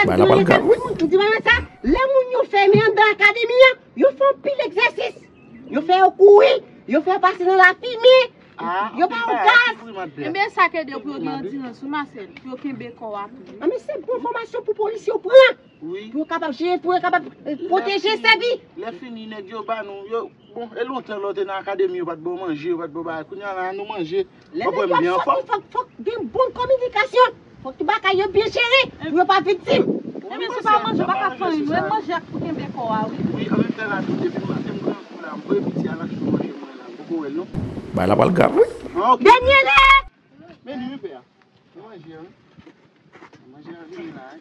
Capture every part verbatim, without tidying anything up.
Bagay la pral grav, wi. Ou di mwen sa, lè moun yo fèmen anndan akademi an, yo fè anpil egzèsis. Yo fè yo kouri, yo fè yo pase nan lafimen, yo pa yon gaz. Ebyen, sa k ede yo pou yo gen andirans, wi, Marcel, pou yo kenbe kò a tou. Anben, se bon fòmasyon pou polis yo pran. Pou yo kapab jere, pou yo kapab, eh, pwoteje, sèvi. Lè fini, nèg yo ba nou, yo, bon, e lontan lè w te nan akademi, yo pa t ba w manje, yo pa t ba w bagay. Kounye a la, nou manje. Lè nèg yo ap sòti, fòk, fòk gen bon kominikasyon. Fòk tout bagay yo byen jere, pou yo pa viktim. Ebyen, se pa manje, w pa ka fè anyen, non. E manje ak pou kenbe kò a, wi. Wi, an menm tan la tou, depi maten, m grangou la, m voye piti a l achte manje mwen la, m poko wè l, non. Bagay la pral grav, wi. Ah, ok. Dènye lè! Men li, wi, pè a. Manje, wi. Manje a vini la, wi.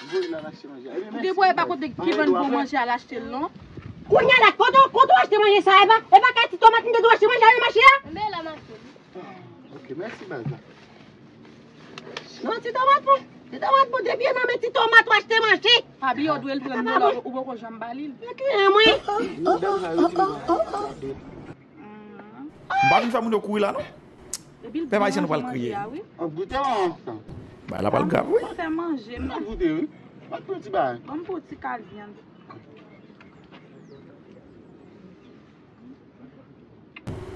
Voye l al achte manje a. Ebyen, mèsi. Ou gen pou e pa kote ki vann bon manje al achte l, non? Kounye a la, kote, kote w achte manje sa, e pa, e pa kay ti tomat m te dwe achte manje a nan mache a? Men la, mache. Ah, ok, mèsi, baz la. Non, ti tomat bon. Ti tomat bon, depi e nan men ti tomat w achte manje. Pa bliye, w dwe l pran m nan, ou poko janm ba li l. Mwen ki renmen. Non, dam sa, yo di m. M pa vin fè moun yo kouri la, non. Pèp ayisyen, nou pral kriye. Ap goute, an? Bagay la pral grav, wi. Fè manje, men. Ap goute, wi. Pa t pran ti bagay. Ban m pran ti kal vyann.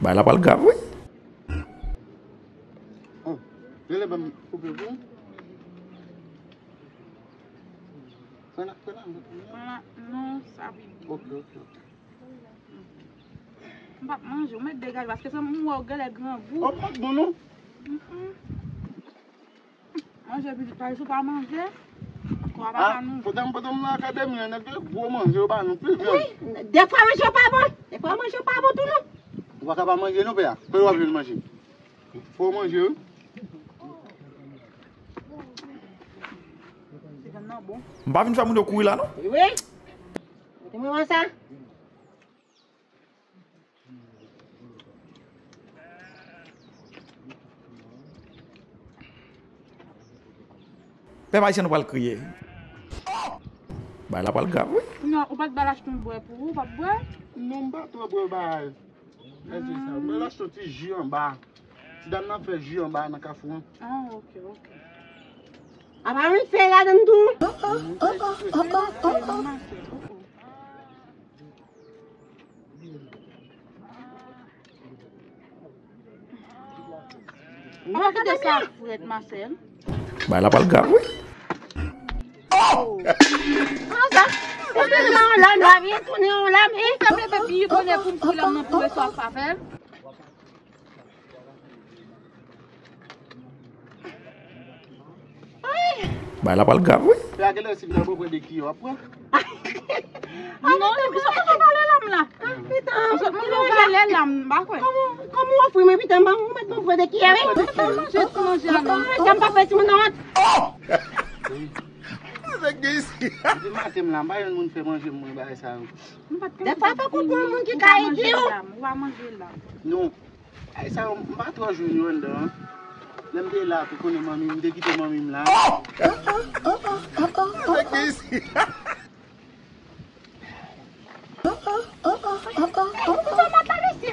Bagay la pral grav, wi. Oh, genlè ban m koupe pou ou. Pran la, pran la, pran la. Non, sa pi byen. Ok, ok, ok. M p ap manje, ou mèt degaje, paske se m wè w genlè grangou. Oh, pa t bon, non? Mm, mm. Manje pitit, pa si w pa manje, kò a pa ka nou. Pandan, pandan m nan akademi an, nèg yo gwo manje, yo ba nou pil vyann. Wi, dèfwa manje yo pa bon. Dèfwa manje yo pa bon tou, non. Ou pa ka pa manje, non, pè a. Kote w ap jwenn manje? Fò w manje, wi. M pa vin fè moun yo kouri la, non. Wi. Mete mwen wè sa. Pèp ayisyen, nou pral kriye. Bagay la pral grav, wi. Non, ou pa t ba l achte yon bwè pou ou, ou p ap bwè? Non, m pa twò bwè bagay. Mèsi sa. M ba l achte yon ti ji anba. Ti dam nan fè ji anba nan kafou an. Ah, ok, ok. Apa nou fè ladann tou? An, kite sa frèt, Marcel. Bagay la pral grav, wi. Oh! Sa, sa. Tounen yon lam, la, vin tounen yon lam, e. Sa bebe pi konnen pou m pou lam nan pou e sa pa fè. Bagay la pral grav, wi. Pè a genlè si m nan pran de kiyo ap pran. Non, ou sot mwen vale lam la. Ou sot mwen vale lam, m pa kwè. Kòman, kòman w ofri mwen pita, m pa, ou mèt ban m pran de kiyo, wi. Manje, ti manje a non. Sa m pa fè timoun nan wont. Mwen gen isi. Depi maten m la, m pa jwenn moun fè manje mwen bagay sa yo. Dèfwa fòk ou pran moun ki ka ede w. Ou pa manje la. Non. Ay, sa yo, m pa twò jwenn yo anndan an. Lè m te la, pou konnen manmi m, m te kite manmi m la. Tomat la, mesye.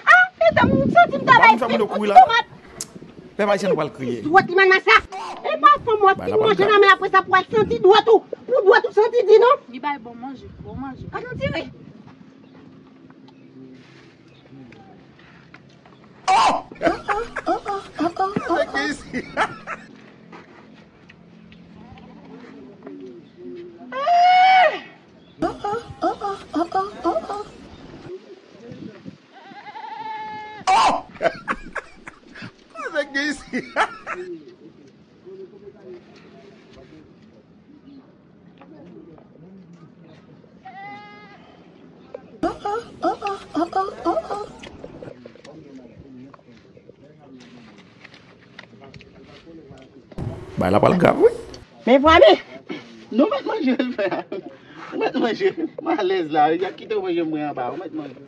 Ah, medam, m santi m ta bay fèt. Tomat. Pèp ayisyen, nou pral kriye. Dwèt li mal nan sa. E pa fanm w ap fin manje nan men apre sa pou al santi dwèt ou. Pou dwèt ou santi di non. Li bay bon manje, bon manje. Gad yon tire. Bagay la pral grav, wi. Men vwa men. Nou mèt manje l, frè. Nou mèt manje. M alèz la. Y ap kite w manje mwen anba. Ou mèt manje.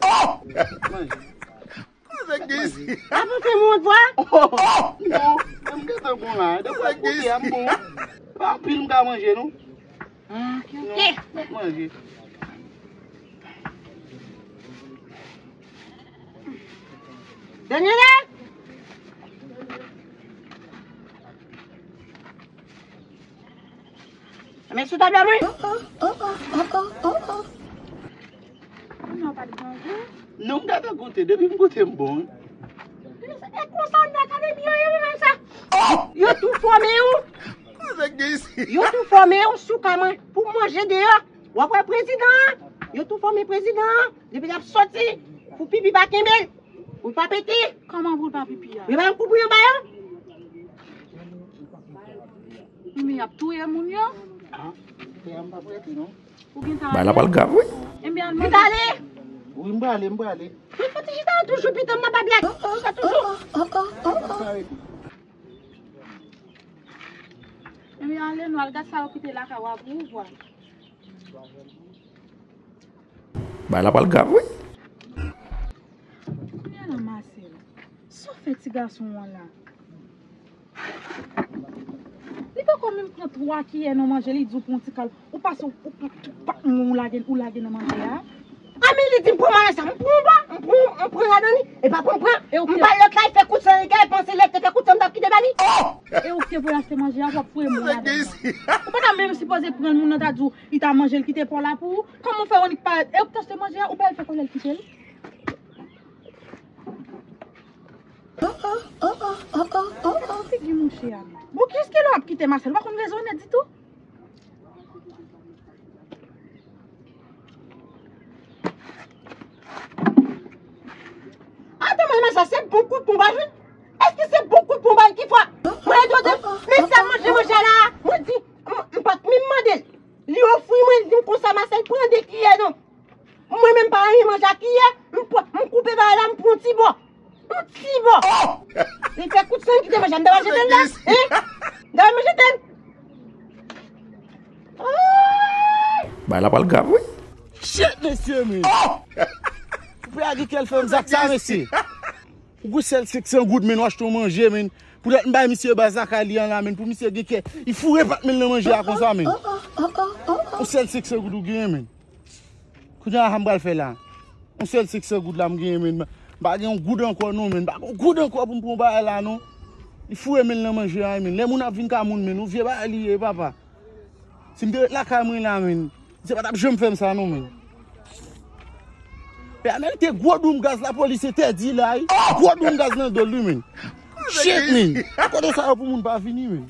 Manje. Avanse moun vwa. Non, m gentan bon la. Depi w koute a, m bon. Pa anpil m ka manje, non. Ah, ok, ok. Non, manje. Daniela! Men sou tabla mwen. Oh, oh, oh, oh, oh, oh, oh. Kounya w pa t manje? Non, m ta fè goute. Depi m goute, m bon. E konsa w nan akademi an ye, wi, menm sa. Yo tou fòme w. Yo tou fòme w sou ka mwen pou manje deyò. W ap wè prezidan an. Yo tou fòme prezidan an. Depi l ap soti, pou pipi pa kenbe l. Pou l pa pete. Kòman pou l pa pipi a? Yo ba yon kout bouyon ba yo. Men y ap touye moun yo. Ah, m pa prete, non. Ou gen tan. Bagay la pral grav, wi. Ebyen, al manje. Vit ale. Wi, m prale, m prale. Men fò ti chita toujou, pitit m nan pa blak. Chita toujou. Ebyen, ale, nou al gad sa yo kite lakay w a pou ou vwa. Bagay la pral grav, wi. Kounye a la, Marcel, sa w fè ti gason an la? Li poko menm pran twa kiyè nan manje, li di w pran ti kal. Ou pase, ou, ou pran tout pat mwen, ou lage, ou lage nan manje a. A, men li di m pran manje sa, m pran yon bò, m pran, m pran ladan li, e pa pran, pran. E ou m te ba lòt la, li fè kout san nan kè, li panse lè l te fè kout san, m t ap kite ba li. E ou ki te pou l achte manje a, w ap foure moun ladan l. Ou pa ta menm sipoze pran l, moun nan ta di w, li ta manje l kite pa w la pou ou. Kòman w fè w annik parèt? E ou ki t achte manje a, ou pa al fè kòlè l kite l? Oh, oh, oh, oh, oh, oh, oh, oh. Figi mouche a. Bon, kiyès ki lè w ap kite Marcel? Ou pa konn rezone ditou? Ata mwen, men sa se bon kout ponbaj, wi. Èske se bon kout ponbaj ki fè mwen di w, men sa manje, manje la, mwen di, m, m pa t menm mande l. Li ofri mwen, li di m konsa, Marcel, pran de kiyè non. Mwen menm pa renmen manje ak kiyè, m pran, m koupe bagay la, m pran yon ti bò. Yon ti bò. Li fè kout san ki te manje, m ta pral jete l la. Hein? M ta pral jete l. Bagay la pral grav, wi. Shit, mesye, men. Ou pè a gen kè l fè m zak sa, mesye. Ou gou sèl senk san goud, men, w achte yon manje, men. Poutèt m bay misye baz lakay li an la, men, pou misye gen kè. Li foure pat men l nan manje a konsa, men. Yon sèl senk san goud ou genyen, men. Kounye a, sa m pral fè la? Yon sèl senk san goud la m genyen, men. M pa gen yon goud ankò, non, men. M pa gen yon goud ankò pou m pran yon bagay la, non. Li foure men l nan manje a, men. Lè moun ap vin ka moun, men. Yon vye bagay li ye, papa. Si m te ret lakay mwen la, men. Misye pa t ap janm fè m sa, non, men. Pè a merite gwo doum gaz, lapolis entèdi la, wi. Gwo doum gaz nan do l, wi, men. Shit, men. Kote sa yo pou moun pa vini, men.